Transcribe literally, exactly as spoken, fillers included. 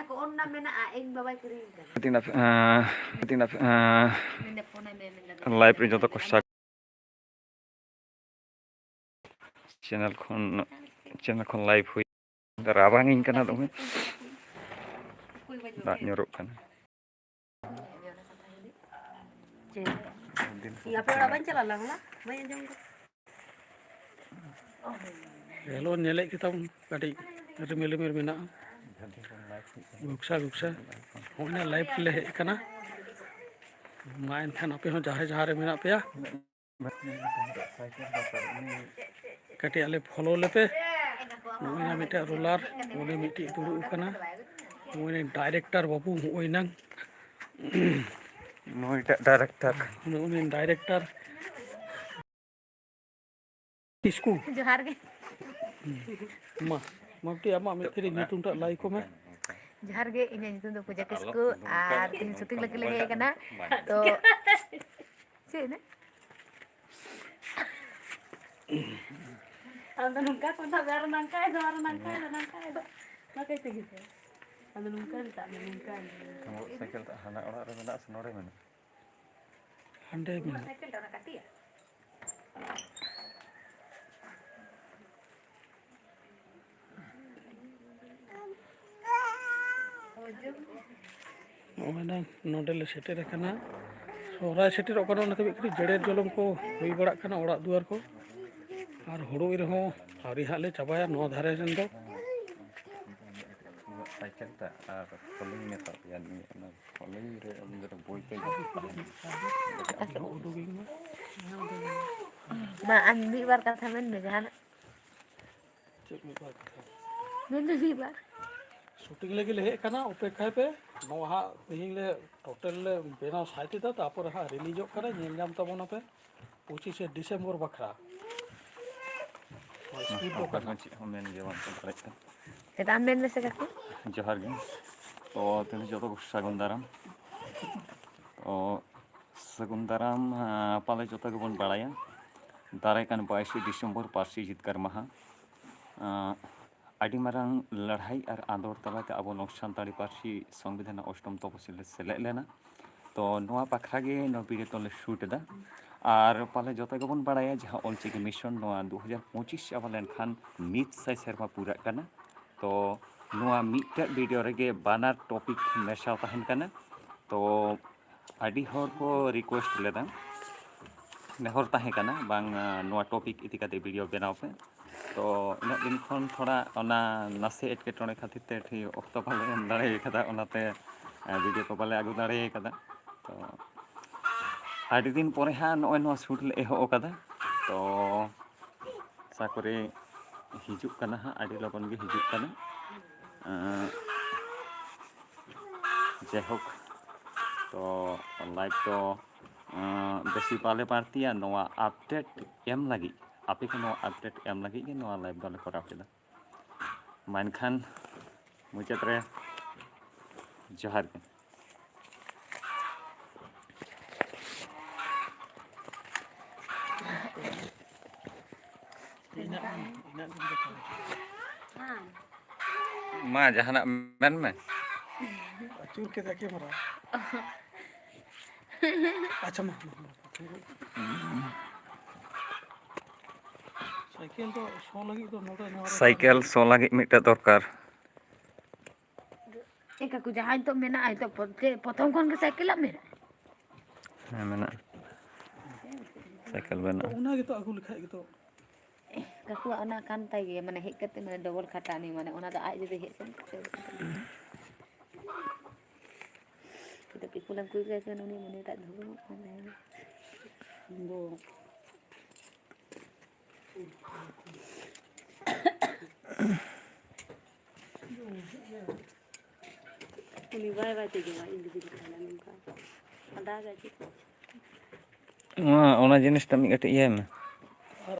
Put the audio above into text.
ᱚᱱᱟ ᱢᱮᱱᱟᱜᱼᱟ, ᱤᱧ ᱵᱟᱵᱟᱭ ᱠᱤᱨᱤᱧ ᱠᱟᱫᱟ᱾ ᱢᱤᱫᱴᱤᱡ ᱱᱟᱯ-, ᱟᱸ, ᱢᱤᱫᱴᱤᱡ ᱱᱟᱯ-, ᱟᱸ, ᱢᱮᱱᱫᱟ ᱯᱷᱳᱱᱟᱭ ᱢᱮ, ᱢᱮᱱᱫᱟ ᱞᱟᱭᱤᱵᱷ ᱨᱮ ᱡᱚᱛᱚ ᱠᱚ ᱥᱟᱠ-, ᱪᱮᱱᱮᱞ ᱠᱷᱚᱱ, ᱪᱮᱱᱮᱞ ᱠᱷᱚᱱ ᱞᱟᱭᱤᱵᱷ ᱦᱩᱭ᱾ ᱨᱟᱵᱟᱝ ᱤᱧ ᱠᱟᱱᱟ ᱫᱚᱢᱮ᱾ ᱫᱟᱜ ᱧᱩᱨᱩᱜ ᱠᱟᱱᱟ᱾ ᱪᱮᱫ? ᱤᱧ ᱟᱯᱮ ᱚᱲᱟᱜ ᱵᱟᱹᱧ ᱪᱟᱞᱟᱣ ᱞᱮᱱᱟ, ᱵᱟᱹᱧ ᱟᱸᱡᱚᱢ ᱠᱟᱫᱟ᱾ ᱦᱮᱞᱳ, ᱧᱮᱞᱮᱫ ᱜᱮᱛᱟᱢ ᱠᱟᱹᱴᱤᱡ ᱨᱤᱢᱤᱞ ᱨᱤᱢᱤᱞ ᱢᱮᱱᱟᱜᱼᱟ᱾ ᱜᱷᱩᱠᱥᱟ ᱜᱷᱩᱠᱥᱟ᱾ ᱦᱚᱸᱜᱼᱚᱭ ᱱᱟ ᱞᱟᱭᱤᱵᱷ ᱞᱮ ᱦᱮᱡ ᱟᱠᱟᱱᱟ᱾ ᱢᱟ ᱮᱱᱠᱷᱟᱱ ᱟᱯᱮ ᱦᱚᱸ ᱡᱟᱦᱟᱸᱭ ᱡᱟᱦᱟᱸ ᱨᱮ ᱢᱮᱱᱟᱜ ᱯᱮᱭᱟ, ᱠᱟᱹᱴᱤᱡ ᱟᱞᱮ ᱯᱷᱚᱞᱳ ᱞᱮᱯᱮ᱾ ᱱᱚᱜᱼᱚᱭ ᱱᱟ ᱢᱤᱫᱴᱮᱡ ᱨᱳᱞᱟᱨ, ᱩᱱᱤ ᱢᱤᱫᱴᱤᱡ ᱫᱩᱲᱩᱵ ᱟᱠᱟᱱᱟ᱾ ᱱᱚᱜᱼᱚᱭ ᱱᱟ ᱰᱟᱭᱨᱮᱠᱴᱚᱨ ᱵᱟᱹᱵᱩ, ᱱᱚᱜᱼᱚᱭ ᱱᱟᱝ᱾ ᱱᱩᱭᱴᱟᱜ ᱰᱟᱭᱨᱮᱠᱴᱚᱨ᱾ ᱱᱩᱭ ᱰᱟᱭᱨᱮᱠᱴᱚᱨ ᱠᱤᱥᱠᱩ᱾ ᱡᱚᱦᱟᱨ ᱜᱮ᱾ ᱢᱟ, ᱢᱟ ᱵᱤᱴᱤ, ᱟᱢᱟᱜ ᱢᱤᱫ ᱯᱷᱤᱨᱤ ᱧᱩᱛᱩᱢ ᱴᱟᱜ ᱞᱟᱹᱭ ᱠᱚᱢᱮ᱾ ᱡᱚᱦᱟᱨ ᱜᱮ, ᱤᱧᱟᱹᱜ ᱧᱩᱛᱩᱢ ᱫᱚ ᱯᱩᱡᱟ ᱠᱤᱥᱠᱩ, ᱟᱨ ᱛᱮᱦᱮᱧ ᱥᱩᱴᱤᱝ ᱞᱟᱹᱜᱤᱫ ᱞᱮ ᱦᱮᱡ ᱟᱠᱟᱱᱟ᱾ ᱛᱚ, ᱪᱮᱫ ᱮᱱᱟ? ᱟᱢ ᱫᱚ ᱱᱚᱝᱠᱟ ᱠᱚ ᱥᱟᱵ ᱫᱟ, ᱟᱨ ᱱᱚᱝᱠᱟ ᱫᱚ, ᱟᱨ ᱱᱚᱝᱠᱟ ᱫᱚ, ᱱᱚᱝᱠᱟ ᱫᱚ᱾ ᱱᱚᱝᱠᱟ ᱛᱮᱜᱮ ᱛᱚ᱾ ᱟᱢ ᱫᱚ ᱱᱚᱝᱠᱟ ᱢᱮᱛᱟᱜ ᱢᱮ, ᱱᱚᱝᱠᱟ᱾ ᱢᱚᱴᱚᱨ ᱥᱟᱭᱠᱮᱞ ᱴᱟᱜ ᱦᱟᱱᱟ ᱚᱲᱟᱜ ᱨᱮ ᱢᱮᱱᱟᱜᱼᱟ ᱥᱮ ᱱᱚᱰᱮ ᱢᱮᱱᱟᱜᱼᱟ? ᱦᱟᱸᱰᱮ ᱢᱮᱱᱟᱜᱼᱟ᱾ ᱥᱟᱭᱠᱮᱞ ᱴᱟᱜ ᱚᱱᱟ ᱠᱟᱹᱴᱤᱡ ᱟᱜ? ᱱᱚᱜᱼᱚᱭ ᱱᱟᱝ ᱱᱚᱰᱮ ᱞᱮ ᱥᱮᱴᱮᱨ ᱟᱠᱟᱱᱟ᱾ ᱥᱚᱦᱨᱟᱭ ᱥᱮᱴᱮᱨᱚᱜ ᱠᱟᱱᱟ, ᱚᱱᱟᱛᱮ ᱢᱤᱫ ᱠᱟᱹᱴᱤᱡ ᱡᱮᱲᱮᱨ ᱡᱚᱞᱚᱢ ᱠᱚ ᱦᱩᱭ ᱵᱟᱲᱟᱜ ᱠᱟᱱᱟ ᱚᱲᱟᱜ ᱫᱩᱣᱟᱹᱨ ᱠᱚ᱾ ᱟᱨ ᱦᱩᱲᱩ ᱤᱨ ᱦᱚᱸ ᱟᱹᱣᱨᱤ ᱦᱟᱸᱜ ᱞᱮ ᱪᱟᱵᱟᱭᱟ ᱱᱚᱣᱟ ᱫᱷᱟᱨᱮ ᱨᱮᱱ ᱫᱚ᱾ ᱥᱟᱭᱠᱮᱞ ᱴᱟᱜ ᱟᱨ ᱠᱚᱞᱤᱝ ᱢᱮᱛᱟᱜ ᱯᱮᱭᱟ, ᱱᱤᱭᱟᱹ ᱚᱱᱟ ᱠᱚᱞᱤᱝ ᱨᱮ ᱩᱱᱤ ᱫᱚ ᱵᱳᱭ ᱠᱚ ᱤᱫᱤ ᱛᱟᱦᱮᱱ᱾ ᱟᱠᱟ ᱥᱮᱫ? ᱩᱰᱩᱠᱤᱧ ᱢᱮ᱾ ᱢᱟ, ᱟᱢ ᱢᱤᱫ ᱵᱟᱨ ᱠᱟᱛᱷᱟ ᱢᱮᱱ ᱢᱮ ᱡᱟᱦᱟᱱᱟᱜ᱾ ᱪᱮᱫ ᱢᱤᱫ ᱵᱟᱨ ᱠᱟᱛᱷᱟ? ᱢᱮᱱ ᱢᱮ ᱢᱤᱫ ᱵᱟᱨ᱾ ᱥᱩᱴᱤᱝ ᱞᱟᱹᱜᱤᱫ ᱞᱮ ᱦᱮᱡ ᱟᱠᱟᱱᱟ, ᱚᱯᱮᱠᱠᱷᱟᱭ ᱯᱮ᱾ ᱱᱚᱣᱟ ᱦᱟᱸᱜ ᱛᱮᱦᱮᱧ ᱞᱮ ᱴᱳᱴᱟᱞ ᱞᱮ ᱵᱮᱱᱟᱣ ᱥᱟᱭᱤᱴ ᱮᱫᱟ, ᱛᱟᱨᱯᱚᱨᱮ ᱦᱟᱸᱜ ᱨᱤᱞᱤᱡᱚᱜ ᱠᱟᱱᱟ, ᱧᱮᱞ ᱧᱟᱢ ᱛᱟᱵᱚᱱᱟᱯᱮ ᱯᱚᱸᱪᱤᱥᱮ ᱰᱤᱥᱮᱢᱵᱚᱨ ᱵᱟᱠᱷᱨᱟ᱾ ᱱᱚᱣᱟ ᱥᱠᱨᱤᱯᱴ ᱫᱚ ᱚᱠᱟ ᱠᱟᱱᱟ᱾ ᱪᱮᱫ ᱦᱚᱸ ᱢᱮᱱ ᱜᱮ ᱵᱟᱝ ᱪᱟᱞᱟᱜ ᱠᱟᱱᱟ᱾ ᱪᱮᱫᱟᱜ ᱮᱢ ᱢᱮᱱ ᱢᱮᱥᱮ ᱠᱟᱹᱴᱤᱡ? ᱡᱚᱦᱟᱨ ᱜᱮ᱾ ᱛᱚ, ᱛᱮᱦᱮᱧ ᱡᱚᱛᱚ ᱠᱚ ᱥᱟᱹᱜᱩᱱ ᱫᱟᱨᱟᱢ᱾ ᱛᱚ, ᱥᱟᱹᱜᱩᱱ ᱫᱟᱨᱟᱢ, ᱟᱸ, ᱯᱟᱞᱮ ᱡᱚᱛᱚ ᱜᱮᱵᱚᱱ ᱵᱟᱲᱟᱭᱟ, ᱫᱟᱨᱟᱭ ᱠᱟᱱ ᱵᱟᱭᱤᱥᱮ ᱰᱤᱥᱮᱢᱵᱚᱨ ᱯᱟᱹᱨᱥᱤ ᱡᱤᱛᱠᱟᱹᱨ ᱢᱟᱦᱟ᱾ ᱟᱸ, ᱟᱹᱰᱤ ᱢᱟᱨᱟᱝ ᱞᱟᱹᱲᱦᱟᱹᱭ ᱟᱨ ᱟᱸᱫᱳᱲ ᱛᱟᱞᱟᱛᱮ ᱟᱵᱚ ᱱᱚᱣᱟ ᱥᱟᱱᱛᱟᱲᱤ ᱯᱟᱹᱨᱥᱤ ᱥᱚᱝᱵᱤᱫᱷᱟᱱ ᱨᱮᱱᱟᱜ ᱚᱥᱴᱚᱢ ᱛᱚᱯᱚᱥᱤᱞ ᱨᱮ ᱥᱮᱞᱮᱫ ᱞᱮᱱᱟ᱾ ᱛᱚ ᱱᱚᱣᱟ ᱵᱟᱠᱷᱨᱟ ᱜᱮ ᱱᱚᱣᱟ ᱵᱷᱤᱰᱤᱭᱳ ᱫᱚᱞᱮ ᱥᱩᱴ ᱮᱫᱟ᱾ ᱟᱨ ᱯᱟᱞᱮ ᱡᱚᱛᱚ ᱜᱮᱵᱚᱱ ᱵᱟᱲᱟᱭᱟ, ᱡᱟᱦᱟᱸ ᱚᱞᱪᱤᱠᱤ ᱢᱤᱥᱚᱱ ᱱᱚᱣᱟ ᱫᱩ ᱦᱟᱡᱟᱨ ᱯᱚᱸᱪᱤᱥ ᱪᱟᱵᱟ ᱞᱮᱱᱠᱷᱟᱱ ᱢᱤᱫ ᱥᱟᱭ ᱥᱮᱨᱢᱟ ᱯᱩᱨᱟᱹᱜ ᱠᱟᱱᱟ᱾ ᱛᱚ ᱱᱚᱣᱟ ᱢᱤᱫᱴᱮᱡ ᱵᱷᱤᱰᱤᱭᱳ ᱨᱮᱜᱮ ᱵᱟᱱᱟᱨ ᱴᱚᱯᱤᱠ ᱢᱮᱥᱟ ᱛᱟᱦᱮᱱ ᱠᱟᱱᱟ᱾ ᱛᱚ ᱟᱹᱰᱤ ᱦᱚᱲ ᱠᱚ ᱨᱤᱠᱩᱭᱮᱥᱴ ᱞᱮᱫᱟ, ᱱᱮᱦᱚᱨ ᱛᱟᱦᱮᱸ ᱠᱟᱱᱟ, ᱵᱟᱝ, ᱱᱚᱣᱟ ᱴᱚᱯᱤᱠ ᱤᱫᱤ ᱠᱟᱛᱮ ᱵᱷᱤᱰᱤᱭᱳ ᱵᱮᱱᱟᱣ ᱯᱮ᱾ ᱛᱚ ᱩᱱᱟᱹᱜ ᱫᱤᱱ ᱠᱷᱚᱱ ᱛᱷᱚᱲᱟ ᱚᱱᱟ ᱱᱟᱥᱮ ᱮᱴᱠᱮᱴᱚᱬᱮ ᱠᱷᱟᱹᱛᱤᱨ ᱛᱮ ᱴᱷᱤᱠ ᱚᱠᱛᱚ ᱵᱟᱞᱮ ᱮᱢ ᱫᱟᱲᱮ ᱠᱟᱫᱟ, ᱚᱱᱟᱛᱮ ᱵᱷᱤᱰᱤᱭᱳ ᱠᱚ ᱵᱟᱞᱮ ᱟᱹᱜᱩ ᱫᱟᱲᱮ ᱠᱟᱫᱟ᱾ ᱛᱚ ᱟᱹᱰᱤ ᱫᱤᱱ ᱯᱚᱨᱮ ᱦᱟᱸᱜ ᱱᱚᱜᱼᱚᱭ ᱱᱚᱣᱟ ᱥᱩᱴ ᱞᱮ ᱮᱦᱚᱵ ᱟᱠᱟᱫᱟ᱾ ᱛᱚ ᱟᱥᱟ ᱠᱚᱨᱮ ᱦᱤᱡᱩᱜ ᱠᱟᱱᱟ ᱦᱟᱸᱜ, ᱟᱹᱰᱤ ᱞᱚᱜᱚᱱ ᱜᱮ ᱦᱤᱡᱩᱜ ᱠᱟᱱᱟ᱾ ᱮᱸ, ᱡᱟᱭᱦᱳᱠ, ᱛᱚ ᱞᱟᱭᱤᱵᱷ ᱫᱚ, ᱮᱸ, ᱵᱮᱥᱤ ᱵᱟᱞᱮ ᱵᱟᱹᱲᱛᱤᱭᱟ᱾ ᱱᱚᱣᱟ ᱟᱯᱰᱮᱴ ᱮᱢ ᱞᱟᱹᱜᱤᱫ, ᱟᱯᱮ ᱠᱚ ᱱᱚᱣᱟ ᱟᱯᱰᱮᱴ ᱮᱢ ᱞᱟᱹᱜᱤᱫ ᱜᱮ ᱱᱚᱣᱟ ᱞᱟᱭᱤᱵᱷ ᱫᱚᱞᱮ ᱠᱚᱨᱟᱣ ᱠᱮᱫᱟ᱾ ᱢᱟ ᱮᱱᱠᱷᱟᱱ ᱢᱩᱪᱟᱹᱫ ᱨᱮ ᱡᱚᱦᱟᱨ ᱜᱮ᱾ ᱢᱟ ᱡᱟᱦᱟᱱᱟᱜ ᱢᱮᱱ ᱢᱮ᱾ ᱟᱹᱪᱩᱨ ᱠᱮᱫᱟ ᱠᱮᱢᱮᱨᱟ᱾ ᱟᱪᱪᱷᱟ, ᱢᱟ, ᱢᱟ, ᱢᱟ᱾ ᱥᱟᱭᱠᱮᱞ ᱫᱚ ᱥᱚ ᱞᱟᱹᱜᱤᱫ ᱫᱚ ᱱᱚᱰᱮ ᱱᱚᱣᱟ ᱨᱮ ᱥᱟᱭᱠᱮᱞ ᱥᱚ ᱞᱟᱹᱜᱤᱫ ᱢᱤᱫᱴᱮᱡ ᱫᱚᱨᱠᱟᱨ᱾ ᱮ ᱠᱟᱠᱩ, ᱡᱟᱦᱟᱸ ᱱᱤᱛᱚᱜ ᱢᱮᱱᱟᱜᱼᱟ, ᱱᱤᱛᱚᱜ ᱯᱨᱚ-, ᱪᱮᱫ ᱯᱨᱚᱛᱷᱚᱢ ᱠᱷᱚᱱ ᱜᱮ ᱥᱟᱭᱠᱮᱞᱟᱜ ᱢᱮᱱᱟᱜᱼᱟ? ᱦᱮᱸ, ᱢᱮᱱᱟᱜᱼᱟ᱾ ᱥᱟᱭᱠᱮᱞ ᱢᱮᱱᱟᱜᱼᱟ᱾ ᱚᱱᱟ ᱜᱮᱛᱚ ᱟᱹᱜᱩ ᱞᱮᱠᱷᱟᱡ ᱜᱮᱛᱚ᱾ ᱠᱟᱠᱩᱣᱟᱜ ᱚᱱᱟ ᱠᱟᱱ ᱛᱟᱭ ᱜᱮᱭᱟ, ᱢᱟᱱᱮ ᱦᱮᱡ ᱠᱟᱛᱮ ᱢᱟᱱᱮ ᱰᱚᱵᱚᱞ ᱠᱷᱟᱴᱟᱱᱤ, ᱢᱟᱱᱮ ᱚᱱᱟ ᱫᱚ ᱟᱡ ᱡᱩᱫᱤ ᱦᱮᱡ ᱥᱮᱱ ᱠᱟᱛᱮ ᱱᱤᱛᱚᱜ ᱯᱤᱯᱩᱞᱮᱢ ᱠᱩᱞ ᱠᱟᱭ ᱠᱷᱟᱱ ᱩᱱᱤ ᱢᱚᱱᱮ ᱴᱟᱜ ᱫᱷᱩᱨᱟᱹᱣ ᱠᱟᱱ ᱛᱟᱦᱮᱱᱟ᱾ ᱤᱧ ᱫᱚ ᱩᱱᱤ ᱵᱟᱭ ᱵᱟᱭ ᱛᱮᱜᱮ ᱵᱟᱭ ᱤᱧ ᱫᱤᱫᱤ ᱞᱮᱠᱟ ᱱᱚᱝᱠᱟ ᱟᱫᱟ ᱜᱟᱡᱮ᱾ ᱱᱚᱣᱟ, ᱚᱱᱟ ᱡᱤᱱᱤᱥᱴᱟ ᱢᱤᱫ ᱠᱟᱹᱴᱤᱡ ᱤᱭᱟᱹᱭ ᱢᱮ᱾